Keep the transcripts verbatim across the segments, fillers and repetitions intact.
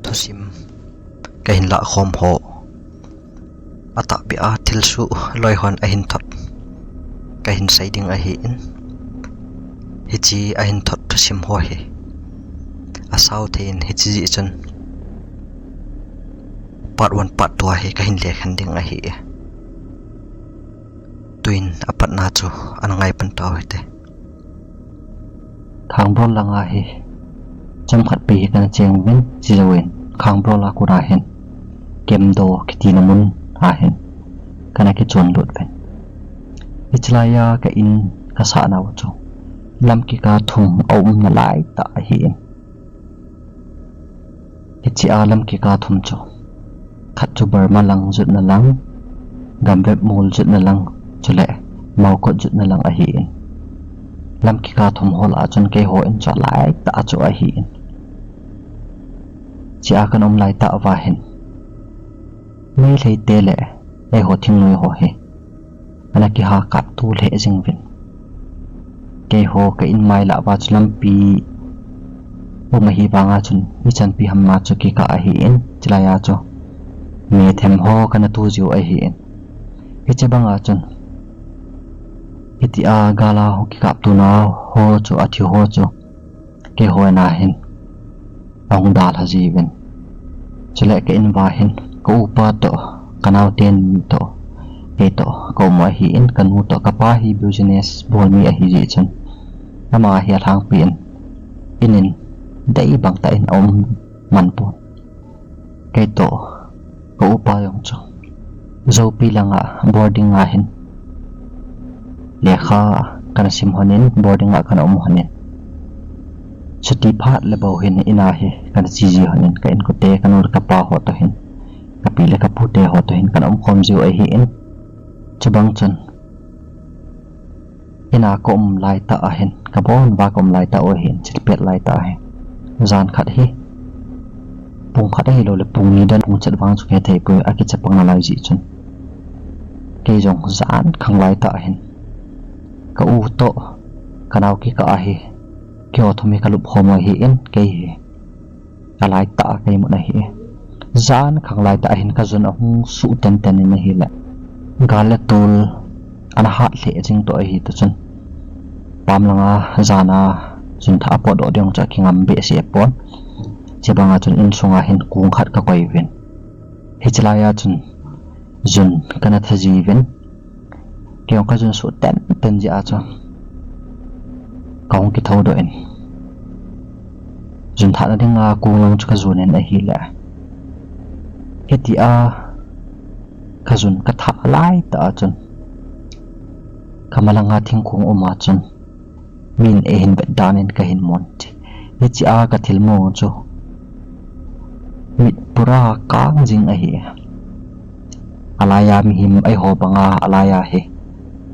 thusim kahin lah khom ho, atahbeh a thilsoh loi hon ahin thot kahin sei ding ahin, hiche ahin thot thusim ho hi asao thei in, hiche jeh chun part one, part two a hi kahin lekhen ding ahi. Tuin apatna chu ana ngai pan tau hite. Khangbol langa hi chomkhat pi hi kana cheng uvin, chujouvin Khangbol a kona hin Kemdo kitina mun a hin kana kichon lut uvin. Hiche laiya ka in kasah nau chu lamkika thum aumna lai tah ahin. Hiche a lamkika thum chu, khat chu Burma lang jutna lang, Gamvep mol jutna lang, chule Maokot jutna lang ahin. Lamkika thum ho lah a chun keiho in chu alai tah chu ahin. Hiche a kana um lai tah uva hin, Meitei te le eiho thingnoi ho hi ana kiha kap tu lheh jing uvin. Keiho ka in mai lah uva chu lampi um ahi vanga chun, ichan pi ham ma chu kikah ahin, chulaiya chu mi them ho kana tu jiu ahin. Hiche banga chun, hitia gal a hung kikap tuna ho chu, athi ho chu, keiho in a hin ahung dalha jiuvin. Chule ka in uva hin ka upa toh, ka naoten toh, kei toh ka um u ahin, ka nu toh, ka pa hi business bol mi ahi jeh chun, ama hi alhangpi in, in in dei bang tah in aum man pon. Kei toh ka upa jong chu Joupi langa boarding a hin lekha kana sim lhonin, boarding a kana um lhonin, chuti phat le bou hin in a hi kana che ji lhonin, ka inkote, ka nu le ka pa ho toh hin, ka pi le ka pute ho toh hin kana um khom jiu ahin. Chubang chun in a ka um lai tah ahin, ka bon uva ka um lai tah u ahin, chilpet lai tah ahin. Jan khat hi, pung khat ahilou le pung ni dan, pung chet vang chu kithei poi, akichapang nalai jeh chun, kei jong jan khang lai tah ahin, ka u toh ka nao kikah a hi keiho thum hi ka lup khom u ahin, kei hi alai tah a ka imut ahi. Jan khang lai tah ahin ka jun ahung suh tenten in ahile, gal le tol ana hat lheh jing toh ahi toh chun, pam langa jan a jun thah a potdoh ding chu akingam behseh pon. Chubanga chun insunga hin kong khat ka koi uvin. Hiche laiya chun jun kana tha jiuvin. Kei jong ka jun suh tenten jeh a chu ka hung kithou doh in, jun thahna dinga kong lang chu ka jon in ahile, hitia ka jun ka thah lai tah a chun, ka malanga thingkong um a chun min eihin vet dan in ka hin mon che. Hiche a ka thilmu chu mit pura kang jing ahi. Alaiya mihem eiho banga alaiya hi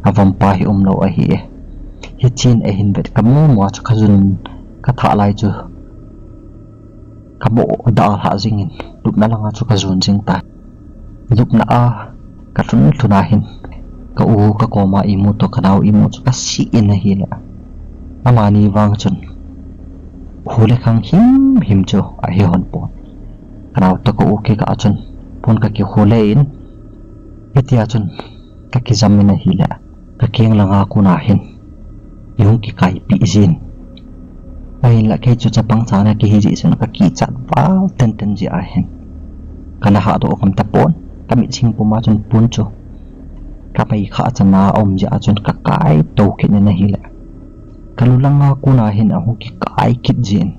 avompa hi umlou ahi. Hichun eihin vet ka mu mu a chu ka jun ka thah lai chu ka mo dalha jing in, lupna langa chu ka jon jing tai. Lupna a ka lhun lhun a hin ka u ka koma imu toh ka nao imu chu ka sih in ahile, amani vang chun khu le khang himhim chu ahi lhon pon. Ka nao toh ka u kikah a chun pon ka kikhu le in, hitia chun ka kijam in ahile, ka keng langa kona hin ihung kikaipi jin. Ahinla kei chu chapang chana kihi jeh chun ka kichat val tenten jeh a hin kana hahdoh kham tapon, ka mit sing puma chun pon chu ka mei kha chana aum jeh a chun ka kai tou kit in ahile, ka lu langa kona hin ahung kikai kit jin.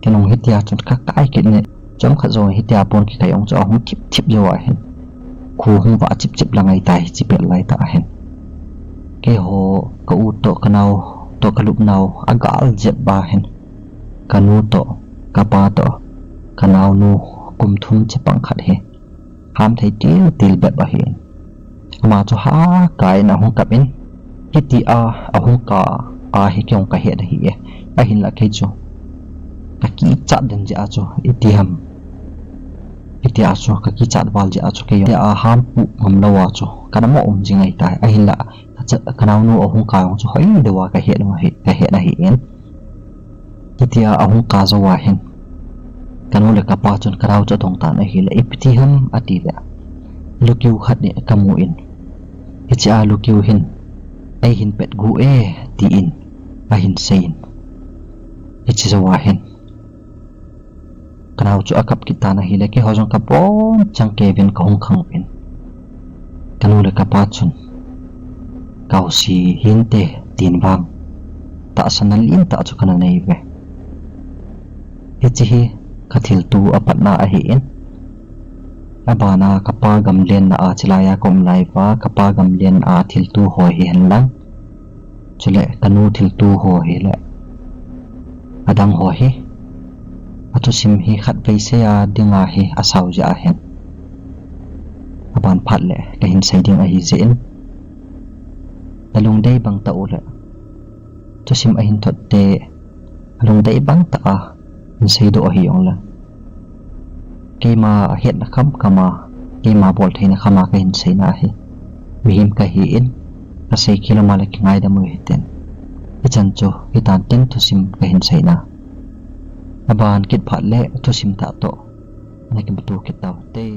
Kei jong hitia chun ka kai kit in, chomkhat jou hitia pon kikai jong chu ahung thip thip jou ahin, khu hung vah chip chip lang ahitai, hiche pet lai tah ahin. Keiho, ka u toh ka nao toh ka lupnau agal jep ba hin, ka nu toh, ka pa toh, ka naonu kum thum chapang khat hi hamthei til til bep ahin. Ama chu haka in ahung kap in, hitia ahung kah a hi kei jong ka het ahi e. Ahinla kei chu ka kichat den jeh a chu, itiham, hitia chu ka kichat val jeh a chu kei jong hitia ham pu ngam lou a chu kana mo um jing ahitai. Ahinla ka cha-, ka naonu ahung kah jong chu hoi deuva ka het ahi, ka het ahin. Hitia ahung kah jou a hin Kanu le kapa chun kanao chu adong tan ahile, ipi ti ham ati le, lukiu khat hi kamu in, hiche a lukiu hin, eihin pet gu e, tin ahin seiyin. Hiche jou a hin kanao chu akap kit tan ahile, keiho jong kabon chang kei uvin kahung khang uvin. Kanu le kapa chun, kaosi hinte, tin vang tahsanna lentah chu kana nei uve. Hiche hi kathilto apatna ahin. Abana kapa gamlenna a, chulaiya kaum lai uva kapa gamlenna a thilto ho hihen lang, chule kanu thilto ho hile, adang ho hi, athusim hi khatvei seiya dinga hi asao jeh ahin, aban phat le kahin sei ding ahijeh in, nalungdei bang tah uleh, thusim ahin thot te, alungdei bang tah a hin seidoh ahijongle, keima ahetna khamkham a, keima boltheina kham a kahin seina ahi. Mihem kahin, kasei khel uma le kingaidam u hitin. Hichan chu hitan tin thusim kahin seina. Aban kit phat le thusim thah toh ana kimuto kit taute.